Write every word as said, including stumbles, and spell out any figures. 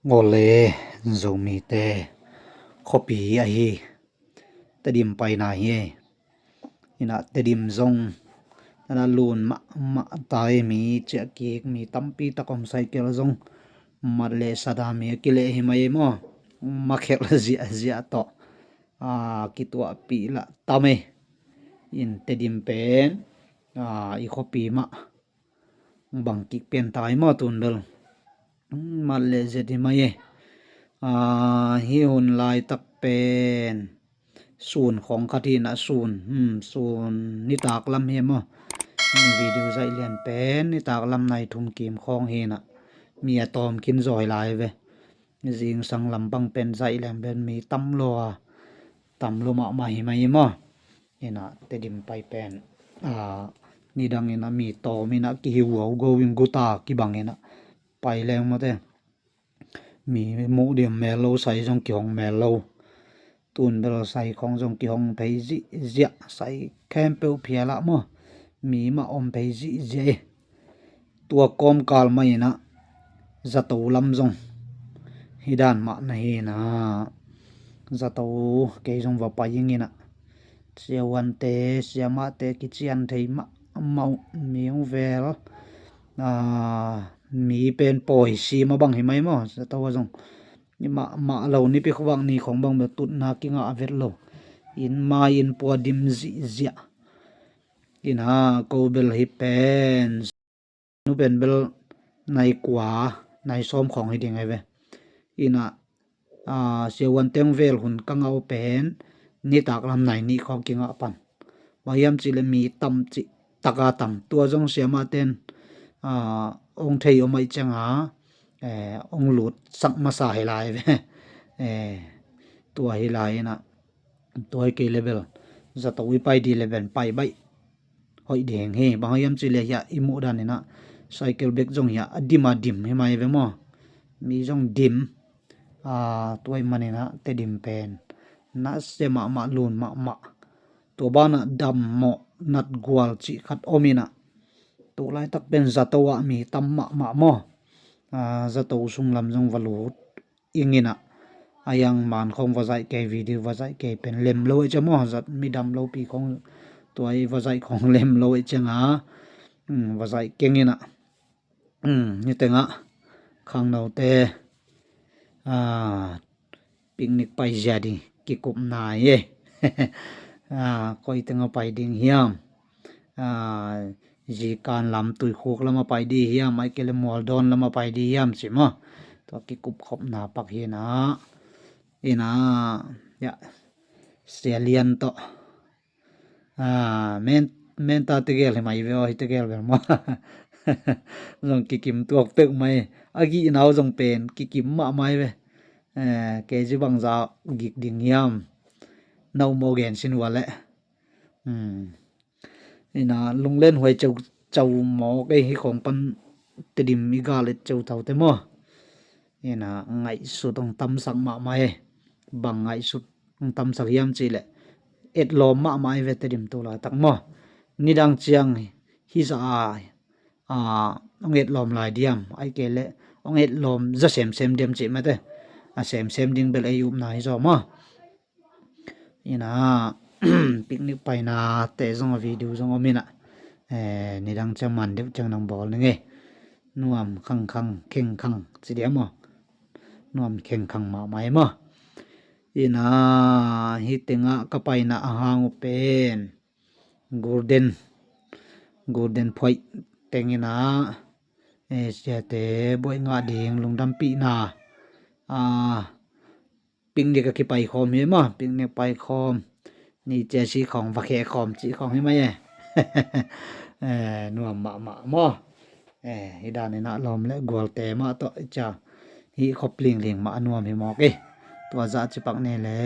Ngawle Zomite khuapi ahi Tedim paina hi. Ina Tedim zong nana lun mahmah tai, mi ciah kik, mi tampi tak om, cycle zong mat le sada mi a kileh hi mai maw. Makhelh ziahziah tawh a kituahpih lah tam ei. In Tedim pen a i khuapi mah bang kik pian tai maw tun bel. Mat le zet hi mai e. A, hi hun laitak pen sun khawng khat hi na, sun, hmm, sun nitak lam hi maw. Video zaih lian pen nitak lam nai thum kim khawng hi na, mi a tawm khin zaw hi lai ve. Zingsang lam bang pen zaih leng pen mi tam lo a, tam lo mahmah hi mai maw. Ina Tedim pai pen a, nidang ina mi tawm ina kihiuau go in guta kibang ina pai leng mawte. Mi muh dim mel lo, sai zong kihong mel lo. Tun bel sai khawng zong kihong phei zihziah, sai khempeuh phialah maw. Mi mah om phei zihziah e. Tua kawmkal mah ina zato lam zong hi dan mah na hi na. Zato kei zong va pai ing ina. Siavuante, siamahte kician thei mahmah uh, mi hong vel, a, mi pen pawi sim a bang hi mai maw, zato a zong. Ni mahmah lo, nipi khuavak ni khawng bang bel tutna kingah vet lo. In mai in pua dim zihziah. Ina ko bel hi pen nu pen bel nai kua, nai sawm khawng hi ding hi ve. Ina a, siavuante hong vel hun ka ngah uh pen nitak lam nai nih khawng kingah pan. Bang hiam cihleh mi tam cih taka tam. Tua zong siamahten a, hong thei om aih cianga, eh, hong lutsak masa hi lai ve. Eh, tua hi lai ina, tua hi kei le bel zato i pai di le ben pai baih hoih ding hi. Bang hiam cihleh hiah i muh dan ina cycle bek zong hiah a dim a dim hi mai ve maw. Mi zong dim. A, tua hi man ina Tedim pen nasia mahmah, lun mahmah. Tua banah dammawh natgual cih khat om ina, tu laitak pen zato ah mi tam mahmah maw. A, zato sunglam zong va lut ing ina, a yang man khawng va zaih kei, video va zaih kei pen lem lo ei cia maw, zat mi dam lopi khawng tua i va zaih khawng lem lo ei cianga, um, va zaih keng ina. Um, ni tengah khangnote a, picnic pai zia ding kikupna hi e. A, koi tengah pai ding hiam? A, Zikan lam, Tuikhuk lamah pai di hiam, ai kei le Mualdawn lamah pai di hiam ci maw. Tua kikup khopna pak hi na. Ina, ya, Sia Lian tawh. A, men, men ta tegel hi mai ve aw, hi tegel bel maw. Zong kikim tuak peuh mai. A gihna uh zong pen kikim mahmah hi ve. Eh, kei zi bangza gik ding hiam? Na um aw gen sin ua leh. Hmm. Ina lunglen huai ceu ceu mawk ei, hi khawng pan Tedim i gal et ceu thaute maw. Ina ngaihsut hong tamsak mahmah e. Bang ngaihsut hong tamsak hiam cihleh, etlawm mahmah i ve Tedim tu laitak maw. Nidang ciang hi za a, a, hong etlawm lai diam, ai kei leh hong etlawm za semsem diam cih mate. A semsem ding bel ei upna hi zaw maw. Ina picnic paina te zong a video zong om ina, eh, nidang ciang man deuh ciang nang bawl ning e. Nuam khangkhang khengkhang ci diam aw. Nuam khengkhang mahmah e maw. Ina hi tengah ka paina a hang uh pen Golden, Golden Point teng ina, eh, siate buaih ngah ding lungdampihna a, picnic a kipai khawm hi maw, picnic pai khawm. Ni cia si khawng va khe khawm cih khawng hi mai e. Eh, nuam mahmah maw. Eh, hi dan ina lawm le gualte mah tawh i cia hi khop lingling mah a nuam hi mawk e. Tua zah cipak ne le